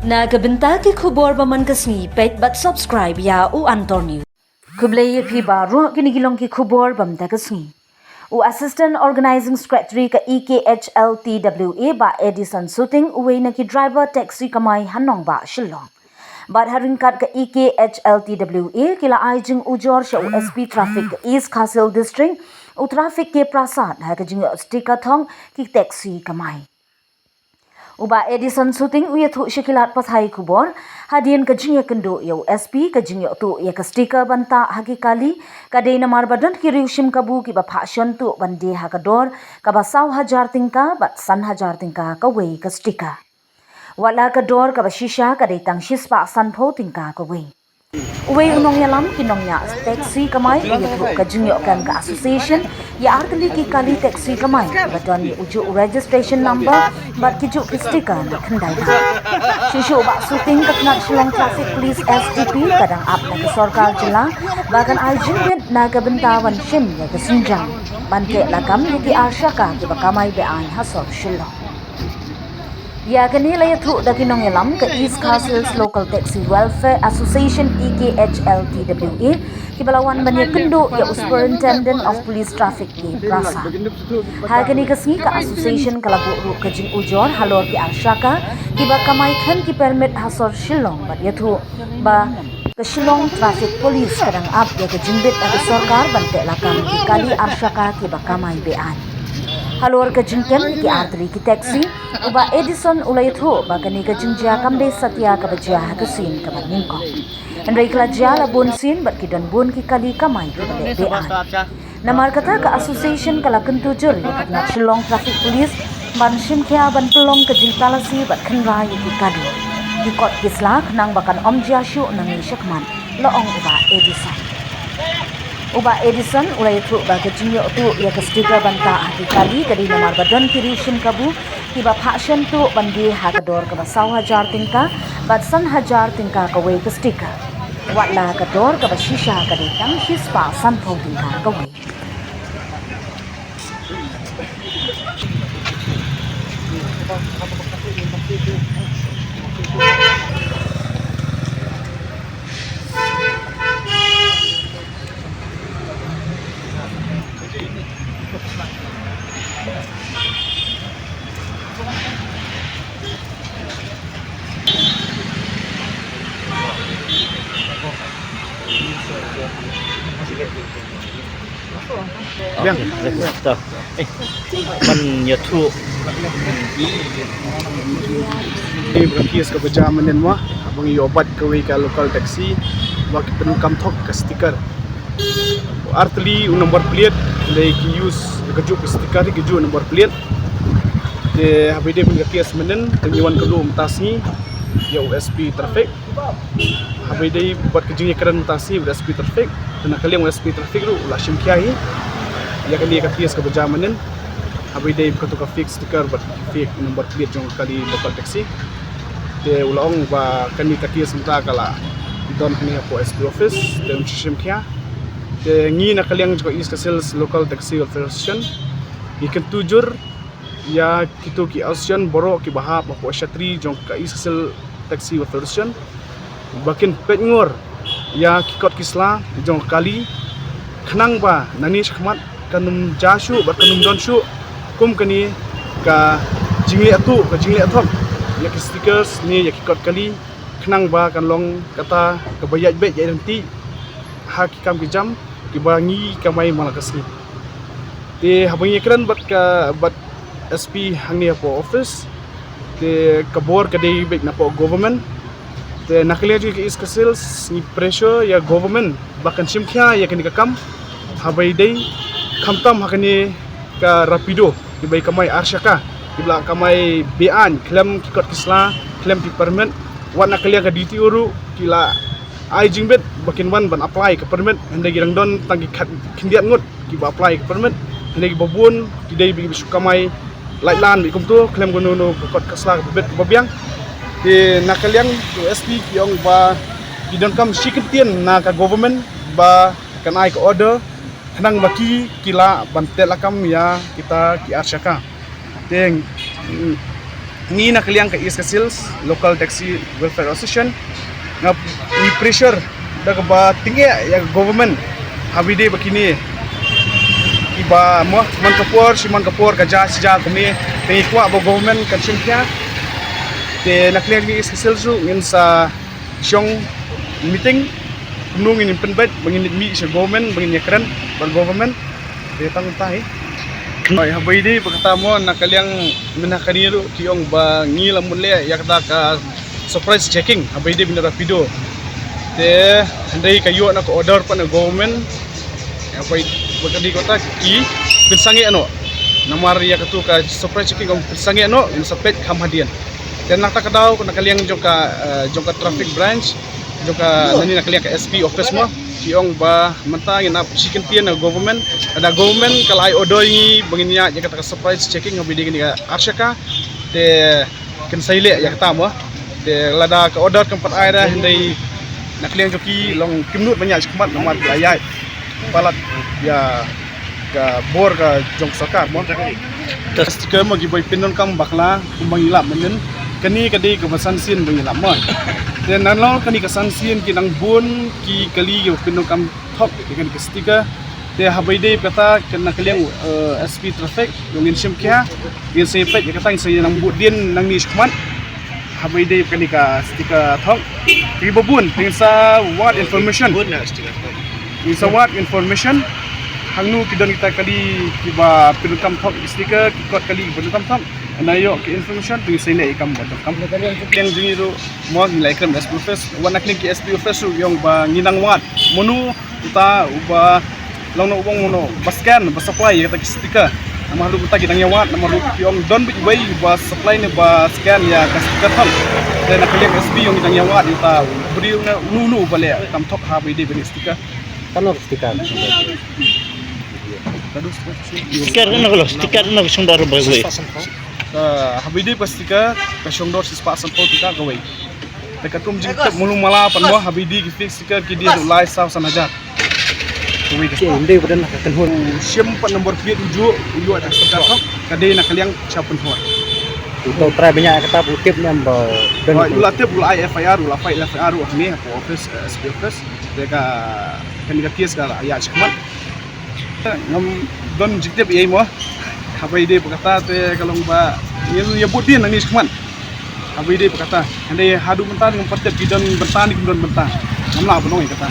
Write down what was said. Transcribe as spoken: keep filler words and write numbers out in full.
Na ka bynta ki khubor ba man ka sngi, peit bad subscribe ïa U Antor News. Khublei ïa phi baroh, kine ki long ki khubor ba man ka sngi. U Assistant Organizing Secretary ka E K H L T W A, Bah Edison Suting, uwei na ki driver taxi kamai ha nongbah Shillong. Bad ha ryngkat ka E K H L T W A, ki la ai jingujor sha u S P Traffic ka East Khasi Hills District, u Traffic K Prasad, ha ka jingïoh sticker thong ki taxi kamai. U Bah Edison Suting u ïathuh sha ki lad pathai khubor, hadien ka jingïakynduh ïa u S P, ka jingïoh tuh ïa ka sticker ban tah ha ki kali, ka dei namar ba don ki riew shim kabu kiba phah shon tuh ban die ha ka dor kaba saw hajar tyngka bad san hajar tyngka kawei ka sticker. Wat la ka dor kaba shisha ka dei tang shispah sanphew tyngka kawei. Uwei u nongïalam ki nongñiah taxi kamai u ïathuh ka jingïoh kem ka association ïa artylli ki kali taxi kamai ba don ïa u juh registration number bad ki juh ki sticker na khyndai bha. Shuh shuh u Bah Suting, ka tnat Shillong Traffic Police S T P ka dang ap na ka sorkar jylla ba kan ai jingbit na ka bynta ban shim ïa ka sienjam ban teh lakam ïa ki arshaka kiba kamai be-aiñ ha sor Shillong. Ïa kane la ïathuh da ki nongïalam ka East Khasi Hills Local Taxi Welfare Association, E K H L T W A, kiba la wan ban ïakynduh ïa u Superintendent of Police Traffic K Prasad. Ha kane ka sngi ka association ka la buh ruh ka jingujor halor ki arshaka kiba kamai khlem ki permit ha sor Shillong bad ïathuh ba ka Shillong Traffic Police ka dang ap ïa ka jingbit na ka sorkar ban teh lakam ki kali arshaka kiba kamai be-aiñ. Halor ka jingkem ïa ki artylli ki taxi, u Bah Edison u la ïathuh ba kane ka jingjia kam dei satia kaba jia ha ka sien kaba nyngkong. Hynrei ka la jia la bun sien bad ki don bun ki kali kamai kiba leh be-aiñ. Namar kata ka association ka la kyntu jur ïa ka tnat Shillong Traffic Police ban shim khia ban pynlong ka jingtalasi bad khynra ïa ki kali, ki kot ki sla khnang ba kan ym jia shuh nangne shakhmat, la ong u Bah Edison. U Bah Edison u la ïathuh ba ka jingïoh tuh ïa ka sticker ban tah ha ki kali ka dei namar ba don ki riew shim kabu kiba phah shon tuh ban die ha ka dor kaba saw hajar tyngka bad san hajar tyngka kawei ka sticker. Wat la ka dor kaba shisha ka dei tang shispah sanphew tyngka kawei. Biang. To. Eh, ban ïathuh. Te ba ka case kaba jia mynnin mo, ba ngi ïoh bat kawei ka local taxi ba ki pyndonkam thok ka sticker. Artylli u number plate, lei ki use ka juh ka sticker, ka juh number plate. Te haba ïadei bad ka case mynnin, te ngi wan kynduh mynta sngi ïa u S P traffic. Haba ïadei bad ka jingïakren mynta sngi bad S P traffic, te na ka liang u S P traffic ruh u la shim khia hi ïa kane ka case kaba jia mynnin. Haba ïadei bad kato ka fake sticker bad fake number plate jong ka kali local taxi, te u la ong ba kane ka case mynta ka la don hangne hapoh S P office, te un sa shim khia. Te ngi na ka liang jong ka East Khasi Hills Local Taxi Welfare Association ngi kyntu jur ïa kito ki association baroh kiba hap hapoh shatri jong ka East Khasi Hills Taxi Welfare Association ba kin peit ngor ïa ki kot ki sla jong ka kali, khnang ba nangne shakhmat kan ym jia shuh bad kan ym don shuh kum kane ka jingleh tuh, ka jingleh thok ïa ki stickers ne ïa ki kot kali, khnang ba kan long kata kaba ïaid beit ïaid ryntih ha ki kam ki jam kiba ngi kamai man la ka sngi. Te haba ngi ïakren bad ka, bad S P hangne hapoh office, te ka bor ka dei beit napoh government. Te na ka liang jong ka East Khasi Hills ngi pressure ïa government ba kan shim khia ïa kane ka kam. Haba ïadei khamtam ha kane ka Rapido, kiba kamai arshaka, kiba la kamai be-aiñ khlem ki kot ki sla, khlem ki permit. Wat na ka liang ka D T O ruh ki la ai jingbit ba kin wan ban apply ka permit, hynrei ki dang don tang ki khat khyndiat ngut kiba apply ka permit, hynrei kiba bun ki dei ba ki shu kamai lait lan beit kumto khlem kano kano ka kot ka sla kaba bit kaba biang. Te na ka liang u S P ki ong ba ki donkam shi kyntien na ka government ba kan ai ka order khnang ba ki, ki lah ban teh lakam ïa kita ki arshaka. Te, mm, Ngi na ka liang ka East Khasi Hills Local Taxi Welfare Association nga ngi pressure da kaba tyngeh ïa ka government ha ba ïadei bad kine kiba mo man ka por shi man ka por ka jia shi jia kumne. Te ngi kwah ba government kan shim khia. Te na ka liang ka East Khasi Hills ruh ngin sa shong meeting kumno ngin pynbeit ba ngin mih sha government ba ngin ïakren bad government. Te tang tai. Haba ïadei bad kata mo na ka liang mynta kane ruh ki ong ba ngi la mut leh ïa kata ka surprise checking haba ïadei bad rapido. Te hynrei ka ïoh na ka order pat na government. Haba ïadei bad kata ki pynsangeh noh. Namar ïa katu ka surprise checking ong pynsangeh noh ngin sa peit kham hadien. Te na kata ka daw na ka liang jong ka eh, jong ka traffic branch jong ka nani na ka liang ka S P office mo ki ong ba mynta ngin ap shi kyntien na government. Lada government ka la ai order ïa ngi ba ngin ïa ïa kata ka surprise checking haba ïadei kane ka arshaka. Te kin sa ïaleh ïa kata mo. Te lada ka order kam pat ai da hynrei na ka liang jong ki long kim nud ban ïa shikmat namar la ïa palat ïa ka bor ka jong sorkar mo. Te sticker mo ki ba pyndonkam bakla kumba ngi lap mynnin. Kane ka dei kaba san sien ba ngi lap mo. Te nalor kane ka san sien ki nang bun ki kali ki ba pyndonkam thok ïa kane ka sticker. Te haba ïadei bad kata na ka liang eh, S P traffic ngin shim khia. Ngin sa peit ïa kata ngin sa nang bud dien nangne shikmat. Haba ïadei bad kane ka sticker thok. Ki ba bun ngin sa wad information. Ngin sa wad information hangno ki don kita kali kiba pyndonkam thok sticker ki kot kali kiba pyndonkam thok. Hynda ïoh ki information ngin sa leh ïa ka kam ba donkam. Ka liang jong ngi ruh mo ngi la ïakren bad S P office. Wat na ka liang ki S P office ruh ki ong ba ngi nang wad mano uta uba long no u ong mano ba scan ba supply ïa kata ki sticker. Namar ruh mynta ki dang ïa wad namar ruh ki ong don beit uwei ba supply ne ba scan ïa ka sticker thok. Te na ka liang S P ong ki dang ïa wad ïa uta u briew ne unu unu ba leh kam thok haba ïadei bad sticker. Kano sticker? Sticker na ka lo, sticker na ka shongdor ba wei. Ka haba ïadei bad sticker ka shongdor shispah sanphew tyngka kawei. Te katkum jingtip mulu mala pat mo haba ïadei ki fake sticker ki dei ruh lai saw san hajar. Kawei ka. Ki ym dei ba don ka kynhun. U shim pat number plate u juh u ïoh da sticker thok ka dei na ka liang sha pynhun. U to try ba ïa kata u tip ne em ba don. Hooid, u la tip u la ai F I R u la file F I R ruh hangne ha office eh, S P office. Te ka kane ka case ka la ïa shikmat. Ngam don jingtip ei mo. Haba ïadei bad kata te ka long ba ngin ïa bud dien nangne shikmat. Haba ïadei bad kata. Hynrei haduh mynta ngam pat tip ki don bynta ne kim don bynta. Ngam lah ban ong ïa kata.